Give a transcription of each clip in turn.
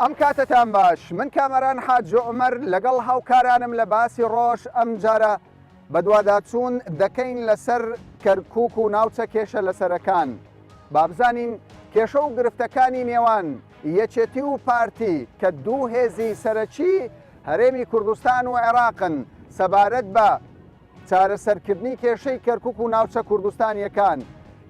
ئەم کاتەتان باش من کامەران حاجی عومەر لەگەڵ هاوکارانم لە باسی ڕۆژ ئەمجارە بەدواداچوون دەکەین لەسەر کەرکوک و ناوچە کێشە لەسەرەکان بابزانین کێشە و گرفتەکانی نێوان یەکێتی و پارتی کە دوو هێزی سەرەکی هەرێمی کوردستان و عێراقن سەبارەت بە چارەسەرکردنی کێشەی کەرکوک و ناوچە کوردستانییەکان،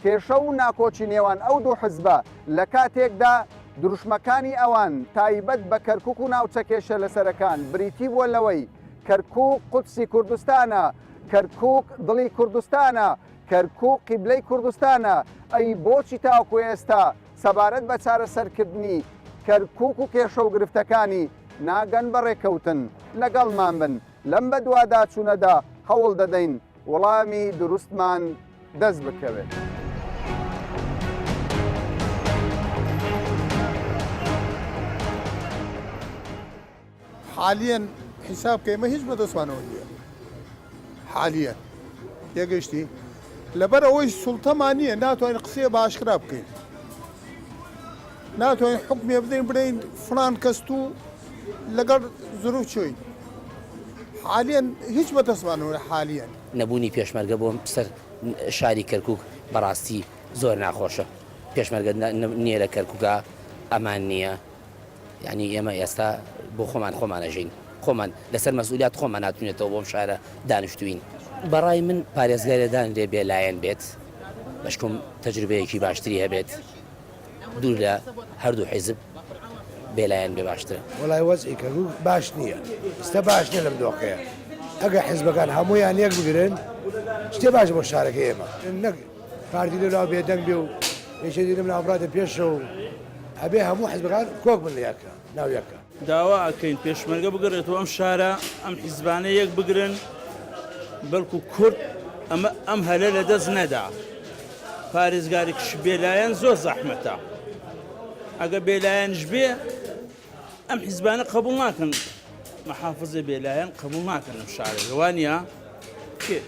کێشە و ناکۆکی نێوان ئەو دوو حزبە لە کاتێکدا دروشمەکانی ئەوان تایبەت بە کەرکوک و ناوچە کێشە لەسەرەکان بریتی بووە لەوەی کەرکوک قودسی کوردستانە، کەرکوک دڵی کوردستانە، کەرکوک قیبلەی کوردستانە، ئەی بۆچی تاوەکو ئێستا سەبارەت بە چارەسەرکردنی کەرکوک و کێشە و گرفتەکانی ناگەن بە ڕێککەوتن؟ لەگەڵمان بن. لەم بەدواداچوونەدا هەوڵ دەدەین وەڵامی دروستمان دەست بکەوێت. حالیەن حیساب کە ئێمە هیچ بەدەستمانەوە نییە حالیەن تێگەشتی لەبەر ئەوەی سوڵتەمان نییە ناتوانین قسەیە بە ئاشکرا بکەین ناتوانین حکمێ بدەین بڵێین فڵان کەس تو لەگەڵ زروف چۆی حالیەن هیچ بەدەستمانەوە حالیەن. نەبوونی پێشمەرگە بۆ سەر شاری کەرکوک بەڕاستی زۆر ناخۆشە پێشمەرگە نییە لە کەرکوکا ئەمان نییە یانی ئێمە ئێستا بۆ خۆمان خۆمان ئەژین خۆمان لەسەر مەسئولیات خۆمان هاتوینەتەوە بۆم شارە دانیشتوین. بەڕای من پارێزگارێ دانرێ بێ لایەن بێت بەشکم تەجروبەیەکی باشتری هەبێت دوور لە هەردوو حیزب بێ لایەن بێ باشترە. وەڵای وەزعی کەرکوک باش نییە ئیستا باش نییە لەم دۆخەیە ئەگەر حیزبەکان هەموویان یەک بگرن شتێ باشە بۆ شارەکەی ئێمە نەک پارتی لەولاوە بێدەنگ بێ و یەکێتی لەملاوە بڕاتە پێشەوە و ئەبێ هەموو حزبەکان کۆک بن لە یەکە ناو یەکە. داوا ئەکەین پێشمەرگە بگەڕێتەوە ئەم شارە، ئەم حیزبانە یەک بگرن، بەڵکو کورد ئەمە ئەم هەلە لە دەست نەدا. پارێزگارێکیش بێلایەن زۆر زەحمەتە. ئەگەر بێلایەنش بێ ئەم حیزبانە قبوڵ ناکەن محافزێ بێلایەن قبوڵ ناکەن ئەم شارە وانە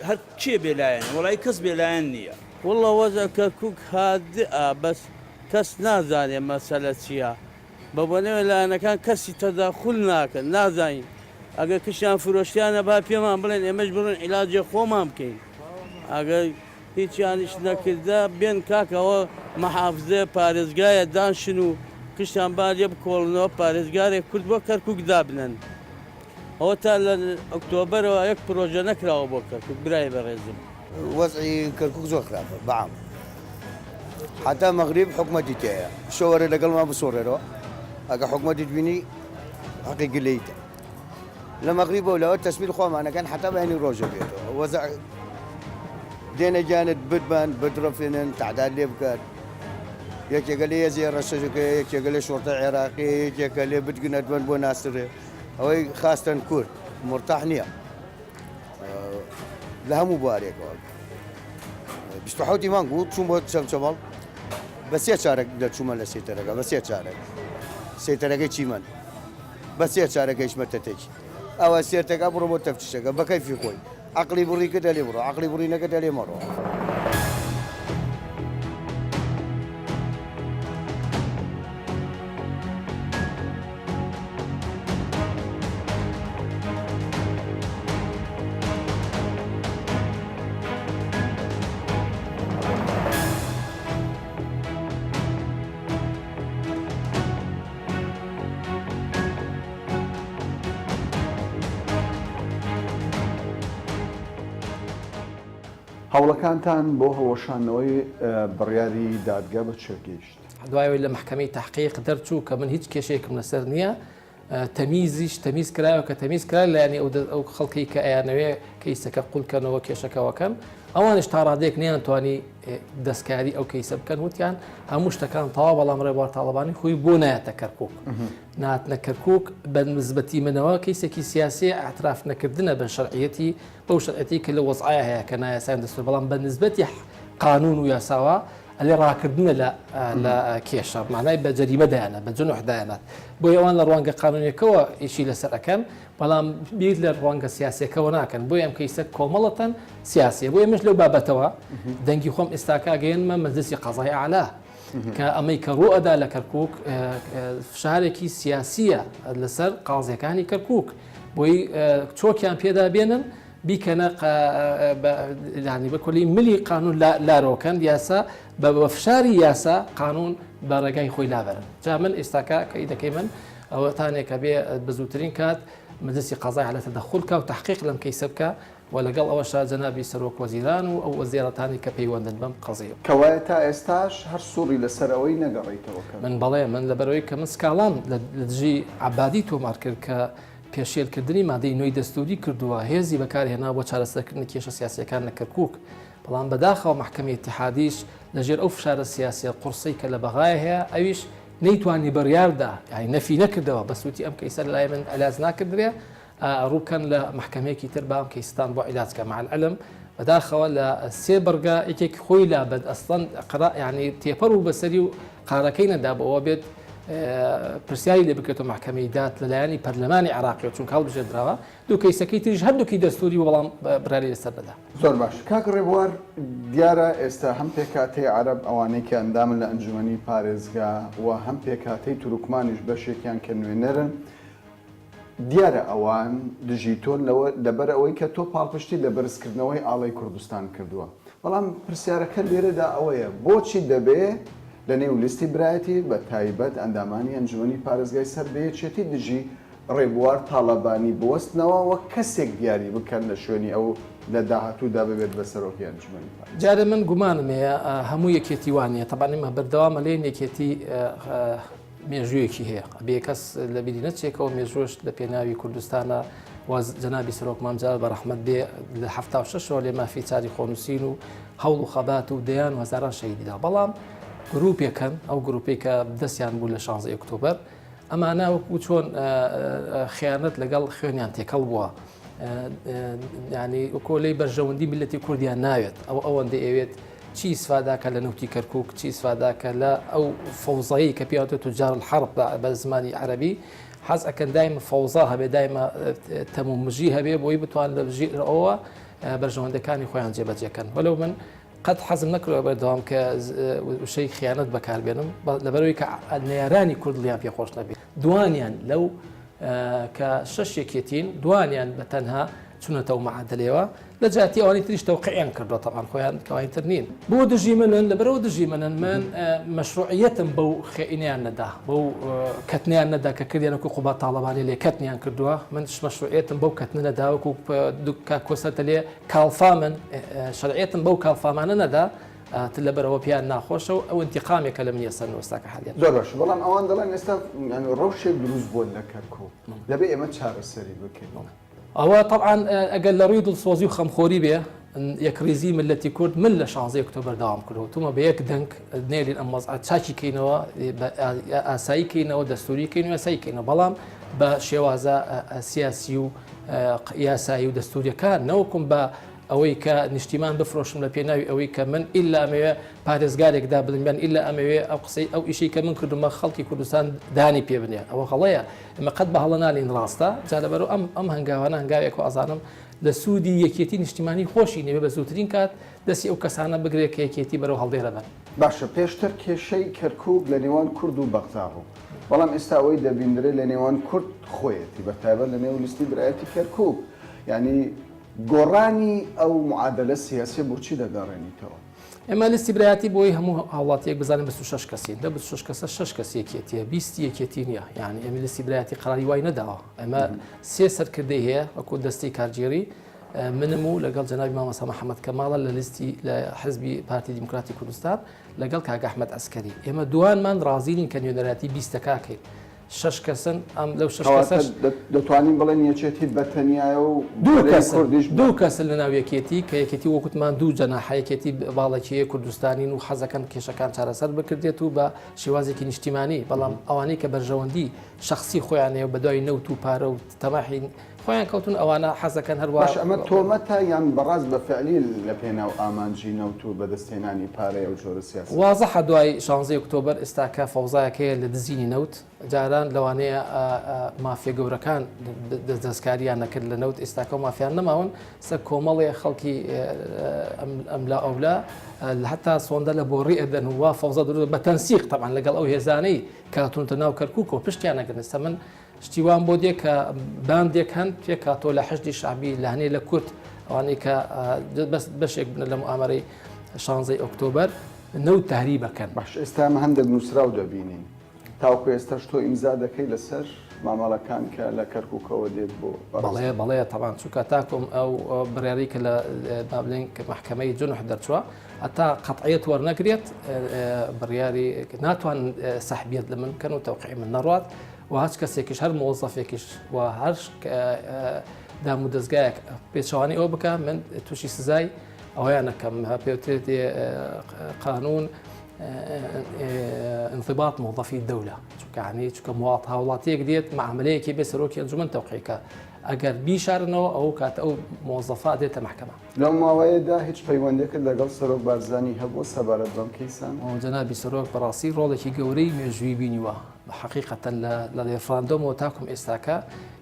هەر کێ بێلایەن وەڵی کەس بێلایەن نییە. واللە وەزع کەرکوک هادئە بەس کەس نازانێ مەسەلە چیە بەبۆنەوێ لایەنەکان کەسی تەداخول ناکەن نازانین ئەگەر کشیان فرۆشتیانە با پێمان بڵێن ئێمەش بڕۆین عیلاجێ خۆمان بکەین ئەگەر هیچیانیش نەکردە بێن کاکە ئەوە مەحافزەیە پارێزگایە دانشن و کشتان با لێ بکۆڵنەوە پارێزگارێک کورد بۆ کەرکوک دابنەن ئەوە تا لە ئۆکتۆبەرەوە یەک پرۆژە نەکراوە بۆ کەرکوک برای بەڕێزم. وەزعی کەرکوک زۆر خراپە بەعام حتا مەغریب حکومەتی تێیە شەوەرە لەگەڵمان بسۆڕێرەوە ئەگە حکومەتیت بینی حەقی گلەیتە لە مەغریبەوە لەوە تەسمیل خۆمانەکەن حتا بەینی ڕۆژە بێتەوە وەزع دێنە گیانت بتبەن بتڕفێنن تعداد لێ بکات یەکێکە لێ یەزێ ڕەشەکە یەکێکە لێ شۆڕتە عێراقی یەکێکە لێ بتگنەتبەن بۆ ناسرێ ئەوەی خاستەن کورد مرتاح نییە لە هەموو بوارێکەوە 27 مانگ بوو چوون بۆ چەمچەمەڵ بە سێ چارەک دەچوومە لە سێتەرەکە بە سێ چارەک سێتەرەکەی چیمەن بە سێ چارەکەیشمە تەتێکی ئەوە سێرتەکە بڕۆ بۆ تەفتیشەکە بە کەیفی خۆی عەقڵی بڕی کرد لێ بڕۆ عەقڵی بڕی نەکرد لێ مەڕۆ. هەوڵەکانتان بۆ هەڵوەشاندنەوەی بڕیاری دادگا بە کوێ گەیشت؟ دوای ئەوەی لە مەحکەمەی تەحقیق دەرچوو کە من هیچ کێشەیەکم لەسەر نییە، تەمیزیش تەمیز کرایەوە کە تەمیز کرا لایەنی ئەو ئەو خەڵکەی کە ئەیانەوێ کەیسەکە قولکەنەوە کێشەکەوەکەن ئەوانش تا ڕادێک نیانتوانی دەستکاری ئەو کەیسە بکەن وتیان هەموو شتەکان تەواو بەڵام ڕێبوار تاڵەبانی خۆی بۆ نایەتە کەرکک ناتنە کەرکک بە نسبەتی منەوە کەیسێکی سیاسی اعتراف نەکردنە بە شەرعیەتی بەو شەرعەتی کە لە وەزعە هەیە کە نایاسایان دەستور بەڵام بە نسبەتی قانون و یاساوە ئەلێ ڕاکردنە لە لە کێشە معنای بە جەریمە دایانە بە جنوح دایانات بۆیە ئەوان لە ڕوانگە قانونیەکەوە ئیشی لەسەر ئەکەن بەڵام بیر لە ڕوانگە سیاسیەکەوە ناکەن بۆیە ئەم کەیسە کۆمەڵەتەن سیاسیە بۆیە منش لەو بابەتەوە دەنگی خۆم ئێستاکە ئەگەیەنمە مەجلسی قەزای ئەعلا. کە ئەمەی کە ڕوو ئەدا لە کەرکک فشارێکی سیاسیە لەسەر قازیەکانی کەرکک بۆی چۆکیان پێدا بێنن بیکەنە ینی بە کۆلی ملی قانون لارۆکەن یاسا بە فشاری یاسا قانون بە ڕێگای خۆی لابەرن جا من ئێستاکە کە دەکەی من ئەوەتانێکە بێ بزووترین کات مجلسی قەزای على تدخل کا و تحقیق لەم کەیسە بکە و لەگەڵ ئەوەشا جەنابی سەرۆک وەزیران و ئەو وەزێرەتانی کە پەیوەندن بەم قەزیە. کەوایە تا ئێستاش هەر سوڕی لەسەر ئەوەی نەگەڕێیتەوە کە. من بەڵێ، من لەبەرئەوەی کە من سکاڵام لە دژی عەبادی تۆمار کرد کە پێشێل کردنی مادەی نۆی دەستووری کردووە، هێزی بەکار هێنا بۆ چارەسەرکردنی کێشە سیاسییەکان لە کەرکووک، بەڵام بەداخەوە مەحکەمەی ئیتیحادیش لەژێر ئەو فشارە سیاسییە قوڕسەی کە لە بەغایە هەیە ئەویش نەیتوانی بڕیار دا، یانی نەفی نەکردەوە، بەس وتی ئەم کەیسە لەلای من عیلاج ناکردرێ، ڕووبکەن لە مەحکەمەیەکی تر با ئەم کەیسەتان بۆ عیلاج کە مع العلم بەداخەوە لە سێ بڕگە یەکێک خۆی لا بەد ئەسڵەن قرا یعنی تێپەڕ و بەسەری و قارەکەی نەدا بۆ بێت پرسیاری لێ بکرێتەوە مەحکەمەی داد لەلایەنی پەرلەمانی عراقی چونکە هەڵبژێردراوە دوو کەیسەکەی تریش هەردووکی دەستوری و بەڵام بڕیاری لەسەر نەدا. زۆر باش کاک ڕێبوار دیارە ئێستا هەم پێکهاتەی عەرەب ئەوانەی کە ئەندامن لە ئەنجومەنی پارێزگا و هەم پێکهاتەی تورکمانیش بەشێکیان کە نوێنەرن دیارە ئەوان دژی تۆن لەوە لەبەر ئەوەی کە تۆ پاڵپشتی لە بەرزکردنەوەی ئاڵای کوردستان کردووە بەڵام پرسیارەکە لێرەدا ئەوەیە بۆچی دەبێ لە نێو لیستی برایەتی بە تایبەت ئەندامانی ئەنجومەنی پارێزگای سەر بە یەکێتی دژی ڕێبوار تاڵەبانی بوەستنەوە و کەسێک دیاری بکەن لە شوێنی ئەو لە داهاتوودا ببێت بە سەرۆکی ئەنجومەنی پارێزگا. جارێ من گومانم هەیە هەموو یەکێتی وا نییە، تەبعەن ئێمە بەردەوام ئەلێین یەکێتی مێژوویەکی هەیە ئەبێ کەس لە بیری نەچێکەوە مێژووش لە پێناوی کوردستانە و جەنابی سەرۆک مام جەلال بە ڕەحمەت بێ لە 76ەوە لێ مافی چاری خۆنووسین و هەوڵ و خەبات و دەیان و هەزاران شەهیدی دا بەڵام گروپێکن ئەو گروپێک کە دەستیان بوو لە 16 ئۆکتۆبەر ئەمانە وەکو چۆن خیانەت لەگەڵ خوێنیان تێکەڵ بووە ینی وەکۆ لەی بەرژەوەندی میلەتی کوردیان ناوێت ئەو ئەوەندە ئەوێت چی ئیسفاداکە لە نەوتی کەرکک چی ئیسفاداکە لە ئەو فەوزایی کە پیاوتە تجار الحرب بە زمانی عەربی حەز ئەکەن دایمە فەوزا هەبێ دایمە تەمومژی هەبێ بۆی بتوان لە ژیر ئەوە بەرژەوەندەکانی خۆیان جێبەجێکەن وەلو من قەت حەزم نەکردوە بەردەوام کە وشەی خیانەت بەکاربێنم لەبەرەوەی کە نەیارانی کورد دڵیان پێ خۆش نەبێت دوانیان لەو کە شەش یەکێتین دوانیان بە تەنها چونەتەوە معادلەوە لە جیاتی ئەوانی تریش تەوقیعیان کردووە تەبعەن خۆیان کەوانی تر نین بۆ دژی منن لەبەرەوە دژی منن من مەشروعیەتم بەو خێئینیان نەدا بەو کەتنیان نەدا کە کردیان وەکو قوباد تاڵەبانی لێ کەتنیان کردووە من مەشروعیەتم بەو کەتنە نەدا وەکو کۆسەتە لێ کاڵفامن شەرعیەتم بەو کاڵفامانە نەدا تر لەبەرەوە پێیان ناخۆشە و ئەو انتقامێکە لە منی ئەسەن وەستاکە حالیان. زۆر باشە بەڵام ئەوان دەڵێن ئێستا ڕەوشێک دروست بووە لە کەرکوک دەبێ ئێمە چارەسەری بکەین. ئەوە تەبعەن ئەگەر لە ڕووی دڵسۆزی و خەمخۆری بێ یەکڕیزی ملەتی کورد من لە شانزەی ئۆکتۆبەر داوام کردووە وتومە بە یەک دەنگ نێلین ئەم وەزعە چاکی کەینەوە ئاسایی کەینەوە دەستوری کەین و یاسایی کەینەوە بەڵام بە شێوازە سیاسی و یاسایی و دەستوریەکان نەوەکم بە ئەوەی کە نیشتیمان بفرۆشم لە پێناوی ئەوەی کە من ئیلا ئەمەوێ پارێزگارێک دابنم یان ئیلا ئەمەوێ ئەو قسەی ئەو ئیشەی کە من کردومە خەڵکی کوردستان دانی پێ بنێ ئەوە هەڵەیە ئێمە قەت بە هەڵە نالین ڕاستە جا لەبەرو ئەم ئەم هەنگاوانە هەنگاوێک و ئەزانم لە سوودی یەکێتی نیشتیمانی خۆشی نەبێ بە زووترین کات دەستی ئەو کەسانە بگرێت کە یەکێتی بەرەو هەڵدێرە بەن. باشە پێشتر کێشەی کەرکوک لە نێوان کورد و بەغدا بوو، بەڵام ئێستا ئەوەی دەبیندرێت لە نێوان کورد خۆیەتی بە تایبەت لە نێو لیستی برایەتی کەرکوک، یانی گۆڕانی ئەو معادلە سیاسیە بۆچی دەگەڕێنیتەوە؟ ئێمە لیستی برایەتی بۆی هەموو هاوڵاتیەک بزانن 26 کەسین لە 26 کەسە شەش کەس یەکێتیە 20 یەکێتی نییە یعنی ئێمە لیستی برایەتی قراری وای نەداوە ئەمە سێ سەرکردەی هەیە وەکو دەستی کارگێڕی منم و لەگەڵ جەنابی مامۆستا محەممەد کەماڵە لە لیستی لە حزبی پارتی دیموکراتی کوردستان لەگەڵ کاک ئەحمەد عەسکەری ئێمە دوانمان ڕازی نین کە نوێنەرایەتی بیستەکە کەین شەش کەسن ئەم لەو شەش کەسەش دەتوانین بڵێن یەکێتی بە تەنیایە و دوو کەس کوردیش دوو کەسن لە ناو یەکێتی کە یەکێتی وەکوتمان دوو جەناحە یەکێتی باڵەکیە کوردستانین و حەزەکەن کێشەکان چارەسەر بکردێت و بە شێوازێکی نیشتیمانی بەڵام ئەوانەی کە بەرژەوەندی شخصی خۆیان هەیە و بەدوای نەوت و پارە و تەماحی خۆیان کەوتون ئەوانە حەزەکەن هەروا باش ئەمە تۆمەتە یان بەڕاست بە فعلی لە پێناو ئامانجی نەوت و بەدەستهێنانی پارەی ئەو جۆرە سیاسەتە؟ وازحە دوای شانزەی ئۆکتۆبەر ئێستاکە فەوزایەک هەیە لە دزینی نەوت. جاران لەوانەیە مافیە گەورەکان دەستکاریان نەکرد لە نەوت ئێستاکە و مافیان نەماون سە کۆمەڵێ خەڵکی ئەملا ئەولا هەتا سۆندە لە بۆڕی ئەدەن و وا فەوزە دروست بە تەنسیق تەبعەن لەگەڵ ئەو هێزانەی کە هاتوونەتە ناو کەرکووک و پشتیان نەگرن ئێستا من شتی وام بۆ دێ کە باندێک هەن پێکهاتووە لە حەشدی شەعبی لە هەنێ لە کورد ئەوانەی کە بەشێک بنە لە موئامەرەی شانزەی ئۆکتۆبەر نەوت تەهریبەکەن. باش ئێستا ئێمە هەندێک نووسراو دەبینین تاوەکو ئێستاش تۆ ئیمزا دەکەی لەسەر مامەڵەکان کە لە کەرکوکەوە دێت بۆ بەڵێ بەڵێ تەبان چونکە تاکوم ئەو بڕیاری کە لە با بڵێین کە مەحکەمەی جنح دەرچووە هەتا قەتعیەت وەرنەگرێت بڕیاری ناتوان سەحبیەت لە من بکەن و تەوقیعی من نەڕات و هەچ کەسێکیش هەر مۆزەفێکیش و هەر دام و دەستگایەک پێچەوانی ئەوە بکە من تووشی سزای ئەوەیان نەکەم پێوترێت قانون انضباط موظفی دەولە چونکە عنی چونکە مواڵ هاوڵاتیەک دێت معاملەیەکی بێ سەرۆکی ئەنجومەن تەوقیکە ئەگەر بیشارنەوە ئەو کاتە ئەو مۆزەفا دێتە محکەمە. لەو ماوەیەدا هیچ پەیوەندیەکت لەگەڵ سەرۆک بارزانی هەبووە سەبارەت بەم کەیسانە؟ جەنابی سەرۆک بەڕاستی ڕۆڵێکی گەورەی مێژووی بینیوە حەقیقەتەن لە لە ڕێفراندۆمەوە تاکوم ئێستاکە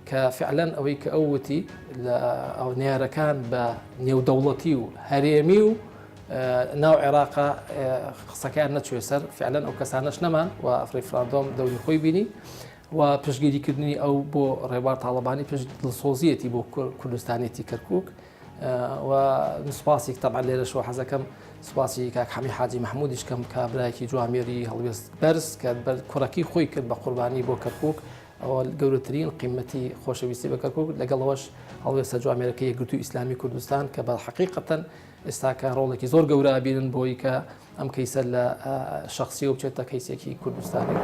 کە فعلەن ئەوەی کە ئەو وتی لە ئەو نەیارەکان بە نێودەوڵەتی و هەرێمی و ناو عێراقا قسەکەیان نەچوێ سەر فعلەن ئەو کەسانەش نەمان و ڕیفراندۆم دەوری خۆی بینی و پشتگیریکردنی ئەو بۆ ڕێبوار تاڵەبانی پشت دڵسۆزیەتی بۆ کوردستانێتی کەرکک و سوپاسی تەبعەن لێرەشەوە حەزەکەم سوپاسی کاک حەمی حاجی مححمودیش کەم کابراایکی جوامێری هەڵوێست بەرز کە بەر کوڕەکەی خۆی کرد بە قوربانی بۆ کەرکک ئەوە گەورەترین قیمەتی خۆشەویستی بە کەرکک لەگەڵەوەش هەڵوێستە جوامێرەکە یەکگرتوو ئیسلامی کوردستان کە بە حقیقەتەن ئێستاکە ڕۆڵێکی زۆر گەورە ئەبینن بۆی کە ئەم کەیسە لە شەخسیەوە بچێتە کەیسێکی کوردستانی.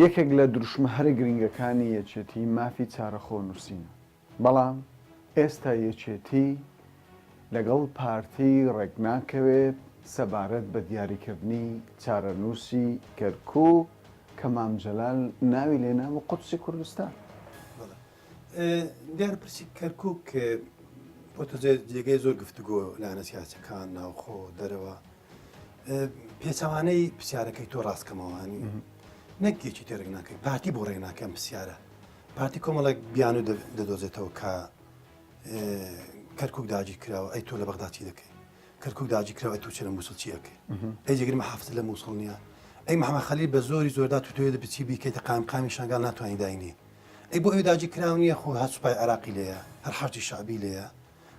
یەکێک لە دروشمە هەرە گرنگەکانی یەکێتی مافی چارەخۆنووسینە. بەڵام ئێستا یەکێتی لەگەڵ پارتی ڕێکناکەوێت سەبارەت بە دیاریکردنی چارەنووسی کەرکوک کە مام جەلال ناوی لێنابوو قودسی کوردستان. بەڵێ دیارە پرسی کەرکوک بۆتە جێگەی زۆر گفتوگۆ لایەنە سیاسەکان ناوخۆ دەرەوە پێچەوانەی پرسیارەکەی تۆ ڕاستکەمەوانی نەک یەکێتی ڕێک ناکەی پارتی بۆ ڕێک ناکەم پرسیارە پارتی کۆمەڵێک بیانوو دەدۆزێتەوە کە کەرکک داگیر کراوە ئەی تۆ لە بەغدا چی دەکەی کەرکک داگیر کراوە ئەی تۆ چ لە مووسڵ چی ئەەکەی ئەی جێگری محافظ لە مووسڵ نییە ئەی محەممەد خەلیل بە زۆری زۆردا تو توێ بچی بیکەیتە قایمقامی شنگال ناتوانانی داینێ ئەی بۆ ئەوێ داگیر کراو نییە خۆ هەر سوپای عێراقی لێیە هەر حەشدی شەعبی لێیە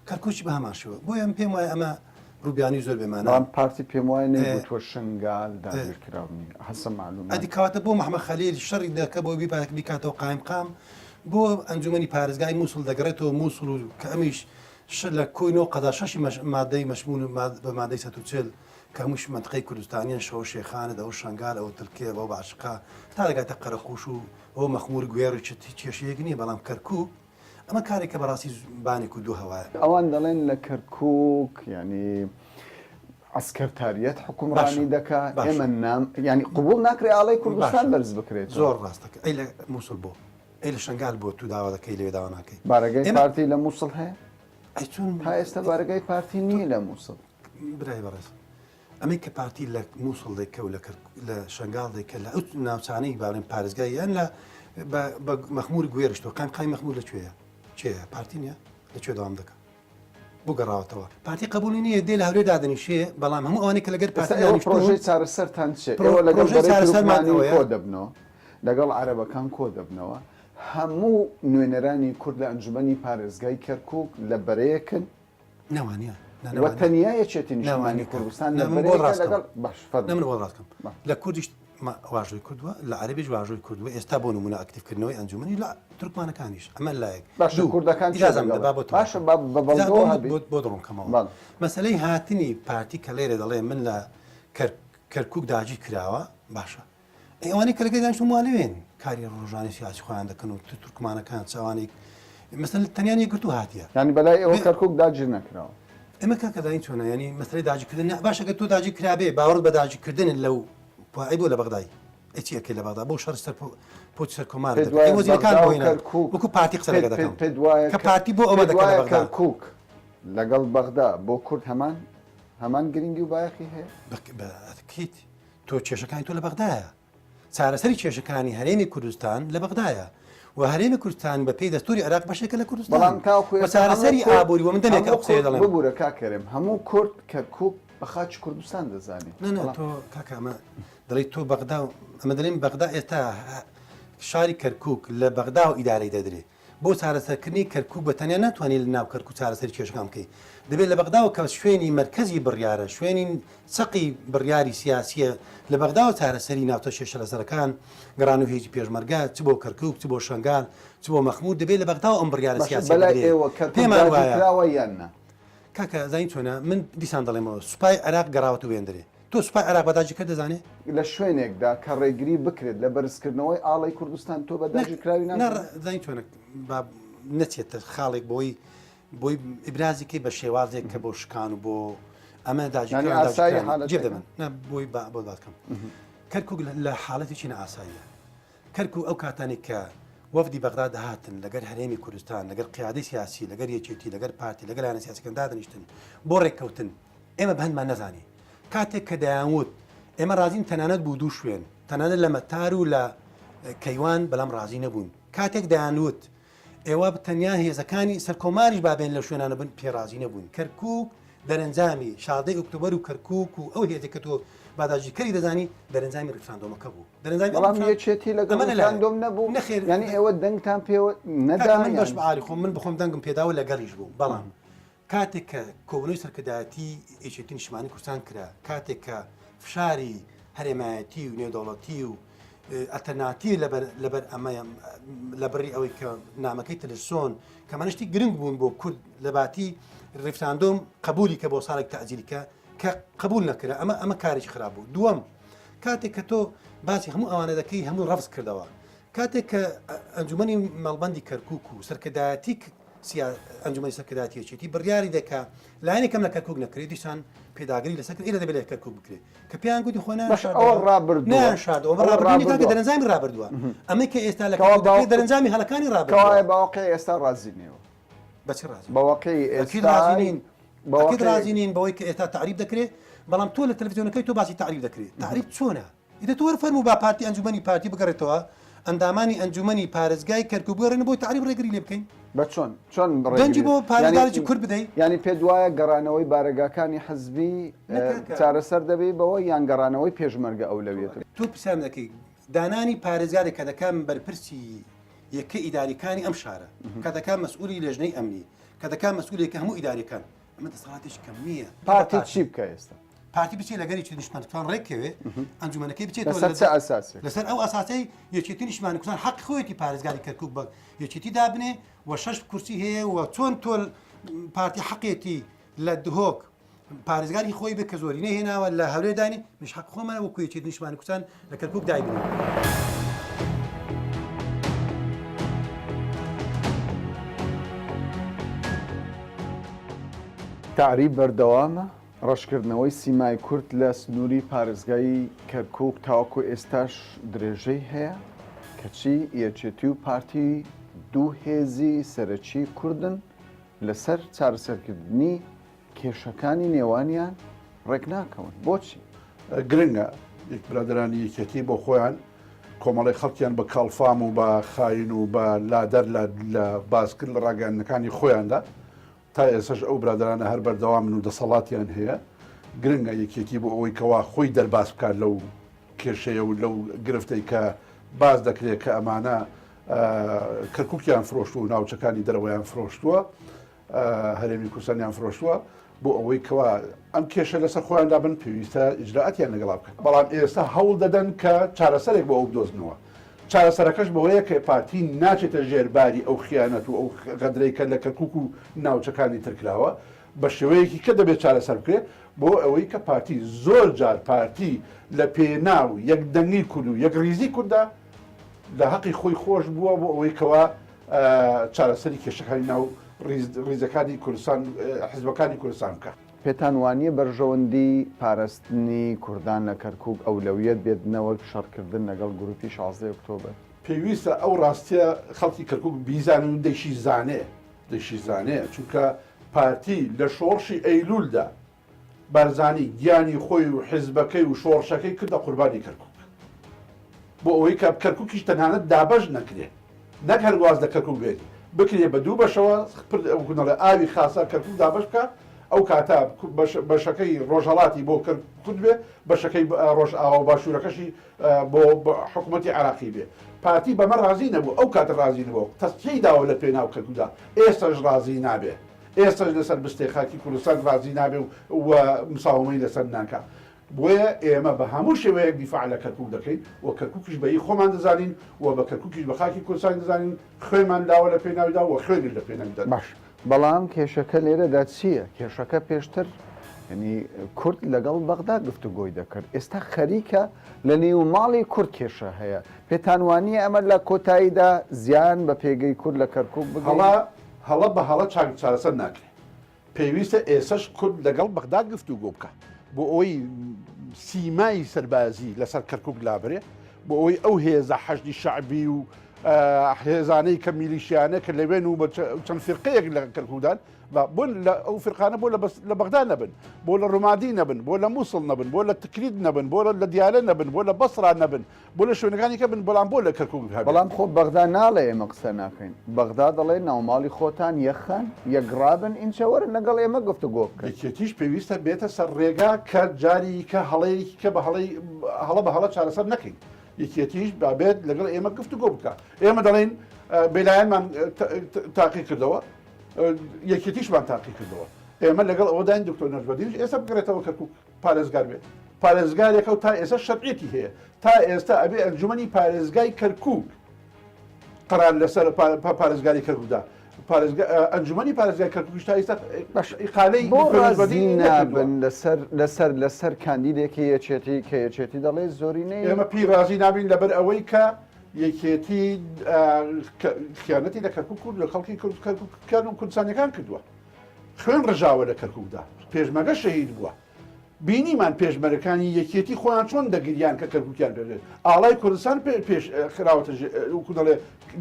کەرکوکی بە هەمان شێوە بۆیە من پێم وایە ئەمە ڕووبیانی زۆر بێمانە بەڵام پارتی پێم وایە نەیگوتووە شنگال داگیرکراو نییە حەسەن مەعلومات ئەدی کەواتە بۆ محمد خەلیل شەڕی دەکە بۆ بیکاتەوە قایمقام بۆ ئەنجومەنی پارێزگای مووسڵ دەگەڕێتەوە مووسڵ و کە ئەمیش لە کۆی نۆ قەزا شەشی مادەی مەشمون بە مادەی 140 کە هەمووش منطقەی کوردستانیان شەوە شێخانە ئەو شنگال ئەو تلکێ ئەو باشقا تا دەگاتە قەرەقوش و ئەو مەخمور گوێڕی چ کێشەیەک نییە بەڵام کەرکوک ئەمە کارێکە بەڕاستی بانێک و دوو هەوایە. ئەوان دەڵێن لە کەرکوک یانی عەسکەرتاریەت حوکمڕانی دەکا ئێمە نام یانی قبوڵ ناکرێ ئاڵای کوردستان بەرز بکرێت. زۆر ڕاست دەکەی. ئەی لە موسڵ بۆ؟ ئەی لە شەنگال بۆ تو داوا دەکەی لەوێ داوا ناکەی؟ بارەگای پارتی لە موسڵ هەیە؟ ئەی چۆن تا ئێستا بارەگای پارتی نییە لە موسڵ؟ برای بەڕێز ئەمەی کە پارتی لە مووسڵ دەیکە و لە شنگال دەیکە لە ئەو ناوچانەی باڵێن پارێزگای یان لە بە مەخمور گوێرشتەوە قایم قایم مەخمور لە کوێیە کێیە پارتی نییە لە کوێ دەوام دەکە بۆ گەڕاوەتەوە پارتی قبولی نییە دێ لە هەولێر دادەنیشێ بەڵام هەموو ئەوانەی کە لەگەر پارتی دانیشتوون پرۆژەی چارەسەرتان چیە ئێوە لەگەڵ بەرەی تورکمانی کۆ دەبنەوە لەگەڵ عەرەبەکان کۆ دەبنەوە هەموو نوێنەرانی کورد لە ئەنجومەنی پارێزگای کەرکوک لە بەرەیەکن نەوانە و تەنیا یەکێتی نیشتمانی کوردستان لە بەرەیەکە لەگەڵ باش فەرموو. نە من بۆ ڕاستکەم لە کوردیش واژۆی کردووە لە عەرەبیش واژۆی کردووە ئێستا بۆ نمونە ئەکتیڤکردنەوەی ئەنجومەنی لە تورکمانەکانیش ئەمە لایەک باشە کوردەکان ئیجازەم بدە با بۆ باشە با بە بەڵگەوە هەبێ بۆ دڕوون کەمەوە مەسەلەی هاتنی پارتی کە لێرە دەڵێ من لە کەرکوک داگیر کراوە باشە ئەی ئەوانەی کە لەگەڵ دانیشتوون وا لەوێن کاری ڕۆژانەی سیاسی خۆیان دەکەن و تورکمانەکان چاوانێک مەسەل تەنیا یەکگرتوو هاتیە یانی بەلای ئێوە کەرکوک داگیر نەکراوە ئێمە کاکە داین چۆنە ینی مەسەلەی داگیرکردن باشە گەر تۆ داگیر کرابێ باوەڕت بە داگیرکردن لەو ئەی بۆ لە بەغدای. ئەی چی ئەکەی لە بەغدا بۆ شەڕ سەر پۆچ سەر کۆمار پێت وایە وەزیرەکان بەغدا و بۆ هێنا کەرکوک وەکو پارتی قسە پێت لەگە دەکەم پێت پێت وایە کە کە پارتی بۆ ئەوە پێت دەکەن لە وایە بەغدا کەرکوک لەگەڵ بەغدا بۆ کورد هەمان هەمان گرنگی و بایەخی هەیە؟ بە- بە ئەکید تۆ کێشەکانی تۆ لە بەغدایە چارەسەری کێشەکانی هەرێمی کوردستان لە بەغدایە و هەرێمی کوردستان بە پێی دەستوری عێراق بەشێکە لە کوردستان بەڵام تاوەکو و ئێستا هەموو چارەسەری کورد ئابووری و من دەمێکە هەموو ئەو قسەیە کورد دەڵێم ببورە کاک کەریم هەموو کورد کەرکوک بە خاکی کوردستان دەزانێ نا نا بەڵام تۆ کاکە ئەمە دەڵێی تۆ بەغدا و ئەمە دەڵێن بەغدا ئێستا شاری کەرکوک لە بەغدا و ئیدارەی دەدرێ بۆ چارەسەرکردنی کەرکوک بە تەنیا ناتوانانی لە ناو کەرکوک چارەسەری کێشەکان بکەی دەبێت لە بەغداوە کە شوێنی مەرکەزی بڕیارە شوێنی چەقی بڕیاری سیاسیە لە بەغداوە چارەسەری ناوچە کێشە لەسەرەکان گەڕان و هێزی پێشمەرگە چ بۆ کەرکوک چ بۆ شەنگال چ بۆ مەخمور دەبێت لە بەغداوە ئەم بڕیارە باشە سیاسیە بەلای بدرێ ئێوە کەرکوک پێمان وایە داگیرکراوە یان نا؟ کاکە زانی چۆنە من دیسان دەڵێمەوە سوپای عێراق گەڕاوەتە وێندرێ تۆ سوپای عێراق بە داگیرکەر دەزانێ؟ لە شوێنێکدا کە ڕێگری بکرێت لە بەرزکردنەوەی ئاڵای کوردستان تۆ بە داگیرکراوی نا نازانی؟ زانی چۆنە با نەچێتە خاڵێک بۆی بۆی ئیبرازی کەی بە شێوازێک کە بۆ شکان و بۆ ئەمە یانی داگیرکراوە ئاسایی داگیرکراوە جێ حالەتەکە؟ دەبن نا بۆی با بۆ باس کەم کەرکوک لە حاڵەتێکی نائاساییە کەرکوک ئەو کاتانەی کە وەفدی بەغدا دەهاتن لەگەر هەرێمی کوردستان لەگەر قیادەی سیاسی لەگەر یەکێتی لەگەر پارتی لەگەر لایەنە سیاسەکان دادەنیشتن بۆ ڕێککەوتن ئێمە بەهەندمان نەزانی کاتێک کە دەیانوت ئێمە ڕازین تەنانەت بوو دوو شوێن تەنانەت لە مەتار و لە کەیوان بەڵام ڕازی نەبوون کاتێک دەیانوت ئێوە تەنیا هێزەکانی سەرکۆماریش بابێن لە شوێنانە بن پێڕازی نەبوون کەرکک دەرەنجامی شادەی ئۆکتۆبەر و کەرکک و ئەو هێزێک کە تۆ باداژیکەری دەزانی دەرەنجامی ڕیفراندۆمەکە بوو دەرەنجامی بەڵام یەکێتی لەگەڵ ڕیفراندۆم نەبوو نەخێر یانی ئێوە دەنگتان پێوە نەدا من بەش بەعالی خۆم من بخۆم دەنگم پێداوە لەگەڵیش بووم بەڵام کاتێک کە کۆبوونەوەی سەرکردایەتی یەکێتی نیشتمانی کوردستان کرا، کاتێک کە فشاری هەرێمایەتی و نێودەوڵەتی و ئەلتەرناتیڤ لەبەر لەبەر ئەمە لە بڕی ئەوەی کە نامەکەی تلرسۆن کە ئەمانە شتی گرنگ بوون بۆ کورد لە باتی ڕیفراندۆم قبولی کە بۆ ساڵێک تەئجیلی کە کە قبول نەکرا ئەمە ئەمە کارێکی خراپ بوو دووەم کاتێک کە تۆ باسی هەموو ئەوانە دەکەی هەموو ڕەفز کردەوە کاتێک کە ئەنجومەنی مەڵبەندی کەرکک و سەرکردایەتی ئەنجومەنی سەرکردایەتی یەکێتی بڕیاری دە کە لایەنی کەم لە کەرکوک نەکرێت دیسان پێداگری لەسەر کرد ئیرە دەبێت لە کەرکوک بکرێت کە پێیان گوتی خۆ باش ئەوە ڕابردووە نایان شاردەوە ئەوە ڕابردوو کاکە ڕابردووە. دەرەنجامی ڕابردووە ئەمەی کە ئێستا لە کەوا کەرکوک دەکرێت باوە- دەرەنجامی هەڵەکانی کەوایە ڕابردووە بە واقعی ئێستا ڕازی نیوە بە چی ڕازی بە واقعی ئەکید ئێستا ڕازی نین بە ئەکید واقعی- ڕازی نین بەوەی کە ئێستا تەعریب دەکرێت بەڵام تۆ لە تەلەفزیۆنەکەی تۆ باسی تەعریب دەکرێت تەعریب چۆنە ئیتر تۆ وەرە فەرموو با پارتی ئەنجومەنی پارتی بگەڕێتەوە ئەندامانی ئەنجومەنی پارێزگای کەرکوک بگەڕێنە بۆی تەعریب ڕێگری لێ بکەین. بە چۆن؟ چۆن ڕێگری؟ دەنگی بۆ پارێزگارێکی کورد بدەی؟ یانی پێت وایە گەڕانەوەی بارەگاکانی حزبی چارەسەر دەبی بەوە یان گەڕانەوەی پێشمەرگە ئەولەویەتە؟ تۆ پرسیارم دەکەی دانانی پارێزگارێک کە دەکا بەرپرسی یەکە ئیداریکانی ئەم شارە کە دەکا مەسئولی لێژنەی ئەمنی کە دەکا مەسئولێکە هەموو ئیداریەکان ئەمە دەسەڵاتێکی کەم نییە. پارتی چی بکا ئێستا؟ پارتی بچێت لەگەر یەکێتی نیشتمانی کوردستان ڕێککەوێ ئەنجومەنەکەی بچێت لەسەر چ ئەساسێک؟ لەسەر ئەو ئەساسەی یەکێتی نیشتمانی کوردستان حەقی خۆیەتی پارێزگاری کەرکوک بە یەکێتی دابنێ و شەش کورسی هەیە و چۆن تۆ پارتی حەقێتی لە دهۆک پارێزگاری خۆی بێت کە زۆرینەی هێناوە لە هەولێر دانی مش حەق خۆمانە وەکو یەکێتی نیشتمانی کوردستان لە کەرکوک دایبنێ. تەعریب بەردەوامە، ڕەشکردنەوەی سیمای کورد لە سنووری پارێزگای کەرکووک تاوەکو ئێستاش درێژەی هەیە، کەچی یەکێتی و پارتی دوو هێزی سەرەکی کوردن لەسەر چارەسەرکردنی کێشەکانی نێوانیان ڕێکناکەون، بۆچی؟ گرنگە برادەرانی یەکێتی بۆ خۆیان کۆمەڵی خەڵکیان بە کاڵفام و بە خاین و بە لادەر لە باسکرد لە ڕاگەیاندنەکانی خۆیاندا تا ئێستاش ئەو برادەرانە هەر بەردەوامن و دەسەڵاتیان هەیە، گرنگە یەکێتی بۆ ئەوەی کەوا خۆی دەرباز بکات لەو کێشەیە و لەو گرفتەی کە باس دەکرێت کە ئەمانە کەرکوکیان فرۆشتووە و ناوچەکانی دەرەوەیان فرۆشتووە، هەرێمی کوردستانیان فرۆشتووە، بۆ ئەوەی کەوا ئەم کێشە لەسەر خۆیان دابن پێویستە ئیجرائاتیان لەگەڵا بکەن، بەڵام ئێستا هەوڵ دەدەن کە چارەسەرێک بۆ ئەو بدۆزنەوە. چارەسەرەکەش بەوەیە کە پارتی ناچێتە ژێر باری ئەو خیانەت و ئەو غەدرەی کە لە کەرکوک و ناوچەکانی تر کراوە، بە شێوەیەکی کە دەبێت چارەسەر بکرێت بۆ ئەوەی کە پارتی زۆر جار پارتی لە پێناو یەکدەنگی کورد و یەکڕیزی کورددا لە هەقی خۆی خۆش بووە بۆ ئەوەی کەوا چارەسەری کێشەکانی ناو ڕیزەکانی کوردستان حزبەکانی کوردستان بکات. پێتان وانییە بەرژەوەندی پارستنی کوردان لە کەرکوک ئەولەویەت بێت نەوەک شەڕکردن لەگەڵ گروپی شازدەی ئۆکتۆبەر؟ پێویستە ئەو ڕاستیە خەڵکی کەرکوک بیزانن و دەیشیزانێ دەیشیزانێ چونکە پارتی لە شۆڕشی ئەیلولدا بارزانی گیانی خۆی و حیزبەکەی و شۆڕشەکەی کردە قوربانی کەرکوک بۆ ئەوەی کە کەرکوکیش تەنانەت دابەش نەکرێ نەک هەر واز لە کەرکوک بێنی بکرێ بە دوو بەشەوە نەڵێ ئاوی خاسە کەرکوک دابەش بکە ئەو کاتە بەشەکەی ڕۆژهەڵاتی بۆ کورد بێ بەشەکەی ڕۆژئاوا و باشوورەکەشی بۆ حکوومەتی عراقی بێ پارتی بەمە ڕازی نەبوو ئەو کاتە ڕازی نەبوو تەسکی داوە لە پێناو کەرکوکدا ئێستاش ڕازی نابێ ئێستاش لەسەر بستێ خاکی کوردستان ڕازی نابێ و مساومەی لەسەر ناکا. بۆیە ئێمە بە هەموو شێوەیەک دیفاع لە کەرکوک دەکەین و کەرکوکیش بە هی خۆمان دەزانین و بە کەرکوکیش بە خاکی کوردستانی دەزانین، خوێنمان داوە لە پێناویدا و خوێنیش لە پێناویدا دەدەین. باش بەڵام کێشەکە لێرەدا چییە؟ کێشەکە پێشتر یانی کورد لەگەڵ بەغدا گفتوگۆی دەکرد، ئێستا خەریکە لە نێو ماڵی کورد کێشە هەیە، پێتان وانییە ئەمە لە کۆتاییدا زیان بە پێگەی کورد لە کەرکوک بگەیەنێت؟ هەڵە هەڵە بە هەڵە چاک چارەسەر ناکرێ. پێویستە ئێسەش کورد لەگەڵ بەغدا گفتوگۆ بکا بۆ ئەوەی سیمای سەربازی لەسەر کەرکک لابرێ بۆ ئەوەی ئەو هێزە حەشدی شەعبی و هێزانەی کە میلیشیانە کە لەوێن و چەند فرقەیەک لە کەرکودان بۆ ئەو فرقانە بۆ لە بەغدا نەبن بۆ لە ڕمادی نەبن بۆ لە مووسڵ نەبن بۆ لە تکریت نەبن بۆ لە دیالە نەبن بۆ لە بەسرا نەبن بۆ لە شوێنەکانی کە بن بەڵام بۆ لە کەرکوک هەبێت؟ بەڵام خۆ بەغدا ناڵێ ئێمە قسە ناکەین، بەغدا دەڵێ ناوماڵی خۆتان یەکخەن، یەکڕابن ئینجا وەرن لەگەڵ ئێمە گفتوگۆ بکەن. یەکێتیش پێویستە بێتە سەر ڕێگا کە جاری کە هەڵەیەکی کە بە هەڵەی هەڵە بە هەڵە چارەسەر نەکەین. یەکێتیش با بێت لەگەڵ ئێمە گفتوگۆ بکا. ئێمە دەڵێین بێلایەنمان تاقی کردەوە، یەکێتیشمان تاقی کردەوە. ئێمە لەگەڵ ئەوەداین دکتۆر نەجمەدینیش ئێستا بگەڕێتەوە کەرکوک. پارێزگار بێت پارێزگارێکە و تا ئێستا شەرعیەتی هەیە تا ئێستا ئەبێ ئەنجومەنی پارێزگای کەرکوک قرار لەسەر پارێزگاری کەرکوکدا ئەنجومەنی پارێزگای کەرکوکیش تا ئێستا ئیقالەی بۆ ڕازی نابن لەسەر لەسەر لەسەر کاندیدێکی یەکێتی کە یەکێتی دەڵێ زۆرینەی ئێمە پێی ڕازی نابین لەبەر ئەوەی کە یەکێتی خیانەتی لە کەرکوک و لە خەڵکی کەرکوک و کوردستانەکان کردووە خوێن ڕژاوە لە کەرکوکدا، پێشمەرگە شەهید بووە، بینیمان پێشمەرگەکانی یەکێتی خۆیان چۆن دەگریان کە کەرکوکیان پێ ئاڵای کوردستان پێش خراوەتە وەکو دەڵێ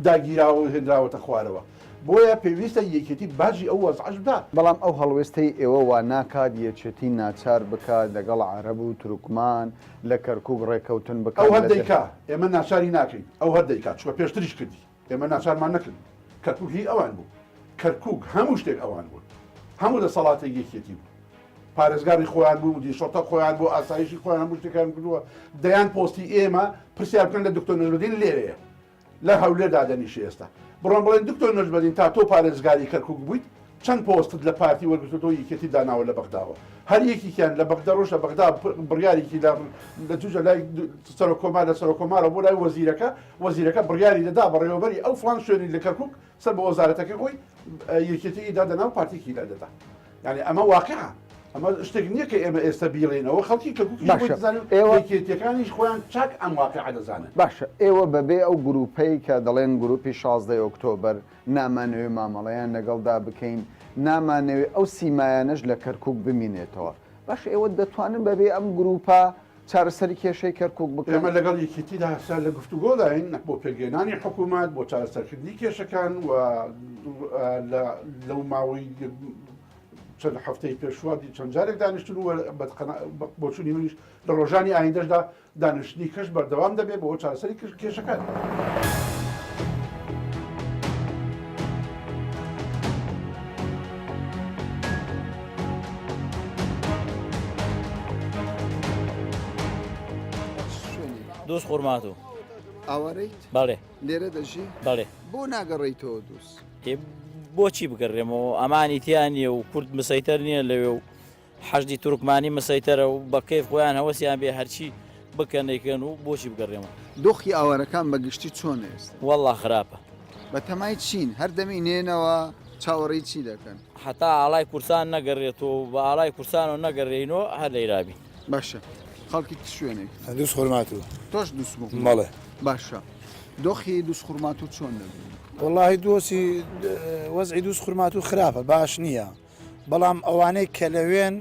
داگیراوە و هێنراوەتە خوارەوە، بۆیە پێویستە یەکێتی باجی ئەو وەزعەش بدا. بەڵام ئەو هەڵوێستەی ئێوە وا ناکات یەکێتی ناچار بکات لەگەڵ عەرەب و تورکمان لە کەرکوک ڕێکەوتن بکات ئەو هەر لە دەیکا، ئێمە ناچاری ناکەین، ئەو هەر دەیکا، چونکە پێشتریش کردی. ئێمە ناچارمان نەکرد کەرکوک هی ئەوان بوو کەرکوک هەموو شتێک ئەوان بوون هەموو دەسەڵاتێک یەکێتی بوو پارێزگاری خۆیان بوو مدیر شەڕتە خۆیان بۆ ئاسایشی خۆیان هەموو شتێکیان کردووە دەیان پۆستی ئێمە پرسیار بکەن لە دکتۆر نەجمەدین لێرەیە لە هەولێر دادەنیشێ ئێستا بڕۆن بڵێن دکتۆر نەجمەدین تا تۆ پارێزگاری کەرکوک بوویت چەند پۆستت لە پارتی وەرگرتۆتەوە یەکێتی داناوە لە بەغداوە هەر یەکێکیان لە بەغدا ڕۆشتە بەغدا بڕیارێکی لە لە جوجە لای سەرۆک کۆمار لە سەرۆک کۆمارەوە بۆ لای وەزیرەکە وەزیرەکە بڕیاری دەدا بەڕێوەبەری ئەو فڵان شوێنی لە کەرکوک سەر بە وەزارەتەکەی خۆی یەکێتی دادەنا و پارتێکی لا دەدا یعنی ئەمە واقعە ئەمە شتێک نییە کە ئێمە ئێستا بیڵێنەوە خەڵکی کەرکوکی باشە دەزانن ئێوە یەکێتیەکانیش خۆیان چاک ئەم واقعە دەزانن باشە ئێوە بەبێ ئەو گروپەی کە دەڵێن گروپی شازدەی ئۆکتۆبەر نامانەوێ مامەڵەیان لەگەڵدا بکەین، نامانەوێ ئەو سیمایانەش لە کەرکوک بمینێتەوە. باشە ئێوە دەتوانن بەبێ ئەم گروپە چارەسەری کێشەی کەرکوک بکەن؟ ئێمە لەگەڵ یەکێتیدا هەستا لە گفتوگۆداین بۆ پێکهێنانی حکوومەت، بۆ چارەسەرکردنی کێشەکان و لەو ماوەی چەند هەفتەی پێشووە چەند جارێک دانیشتن و بە بۆچوونی منیش لە ڕۆژانی ئایندەشدا دانیشتنی کەش بەردەوام دەبێت بۆ چارەسەری کێشەکان. دوز خورماتوو. ئاوارەیت؟ بەڵێ. لێرە دەژی؟ بەڵێ. بۆ ناگەڕێیتەوە دوز؟ بۆچی بگەڕێمەوە ئەمانی تیا نییە و کورد مسەیتەر نییە لەوێ و حەشدی تورکمانی مسەیتەرە و بە کەیف خۆیان هەوەسیان بێ هەرچی بکەن دەیکەن و بۆچی بگەڕێمەوە. دۆخی ئاوارەکان بە گشتی چۆنە ئێستا؟ وەڵا خراپە. بە تەمای چین؟ هەر دەمینێنەوە چاوەڕێی چی دەکەن؟ هەتا ئاڵای کوردستان نەگەڕێتەوە و بە ئاڵای کوردستانەوە نەگەڕێینەوە هەر لەیرا بین. باشە خەڵکی چ شوێنێک؟ دووزخورماتوو. تۆش دووزخورماتوو؟ بەڵێ. باشە دۆخی دووزخورماتوو چۆن دەبینی؟ وەڵاهی دۆسی وەزعی دووزخورماتوو خراپە باش نییە. بەڵام ئەوانەی کە لەوێن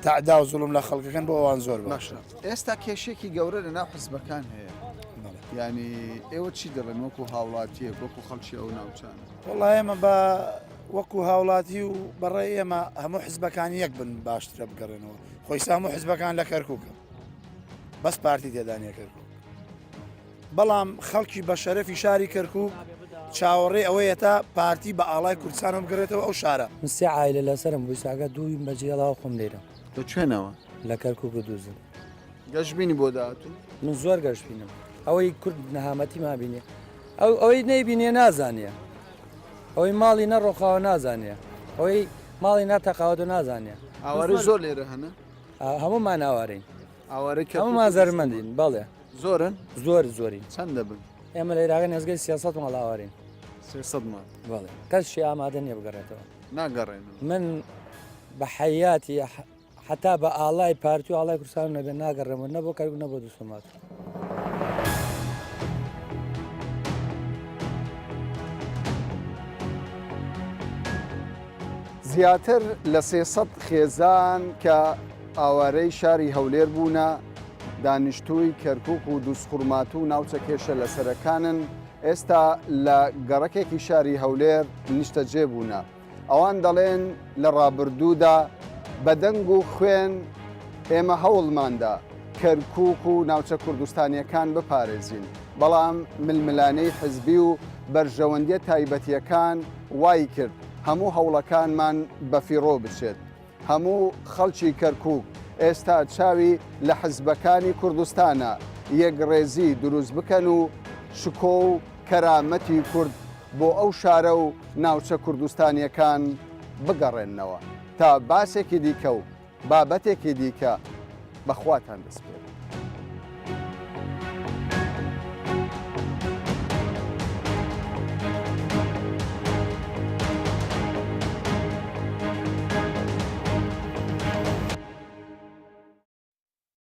تەعدا و زوڵم لە خەڵکەکەن بۆ ئەوان زۆر باشە. ئێستا کێشێکی گەورە لە ناو حزبەکان هەیە یعنی ئێوە چی دەڵێن وەکو هاوڵاتیەک وەکو خەڵکی ئەو ناوچانە؟ وەڵا ئێمە بە وەکو هاوڵاتی و بەڕێ ئێمە هەموو حزبەکان یەک بن باشترە بگەڕێنەوە خۆیسا هەموو حزبەکان لە کەرکووکە بەس پارتی تێدانە کەرکووک بەڵام خەڵکی بە شەرەفی شاری کەرکووک چاوەڕێ ئەوەیە تا پارتی بە ئاڵای کوردستانەوە بگەڕێتەوە ئەو شارە. من سێ عایلە لەسەرم بوو ساگە دوویم بەجێڵاوە خۆم لێرەم. لە کوێنەوە؟ لە کەرکووک و دووزن. گەشبینی بۆ داهاتوو؟ من زۆر گەشبینم. ئەوەی کورد نەهامەتیمان بینێ ئەو ئەوەی نەیبینێ نازانێ. ئەوەی ماڵی نەڕۆخاوە نازانێ. ئەوەی ماڵی ناتەقاوەتەوە نازانێ. ئاوارەی زۆر لێرە هەنە؟ هەموومان ئاوارەین. ئاوارەی کەرکووک هەموومان زەرمەندین بەڵێ. زۆرن؟ زۆر زۆرین. چەند دەبن؟ ئێمە لە عێراقی نزیکەی 300 ماڵ ئاوارین. 300 ماڵ؟ بەڵێ. کەسشی ئامادە نییە بگەڕێتەوە. ناگەڕێنەوە. من بە حەیاتی حەتا بە ئاڵای پارتی و ئاڵای کوردستان نەبێ ناگەڕێمەوە نە بۆ کەرکوک نە بۆ دووسومات. زیاتر لە 300 خێزان کە ئاوارەی شاری هەولێر بوونە، دانیشتووی کەرکوک و دووزخورماتوو و ناوچە کێشە لەسەرەکانن، ئێستا لە گەڕەکێکی شاری هەولێر نیشتەجێ بوونە. ئەوان دەڵێن لە ڕابردوودا بە دەنگ و خوێن ئێمە هەوڵماندا کەرکوک و ناوچە کوردستانییەکان بپارێزین، بەڵام ململانێی حزبی و بەرژەوەندییە تایبەتییەکان وایکرد هەموو هەوڵەکانمان بەفیڕۆ بچێت. هەموو خەڵکی کەرکوک ئێستا چاوی لە حزبەکانی کوردستانە یەکڕێزی دروست بکەن و شکۆ و کەرامەتی کورد بۆ ئەو شارە و ناوچە کوردستانیەکان بگەڕێننەوە. تا باسێکی دیکە و بابەتێکی دیکە بە خواتان دەسپێرم.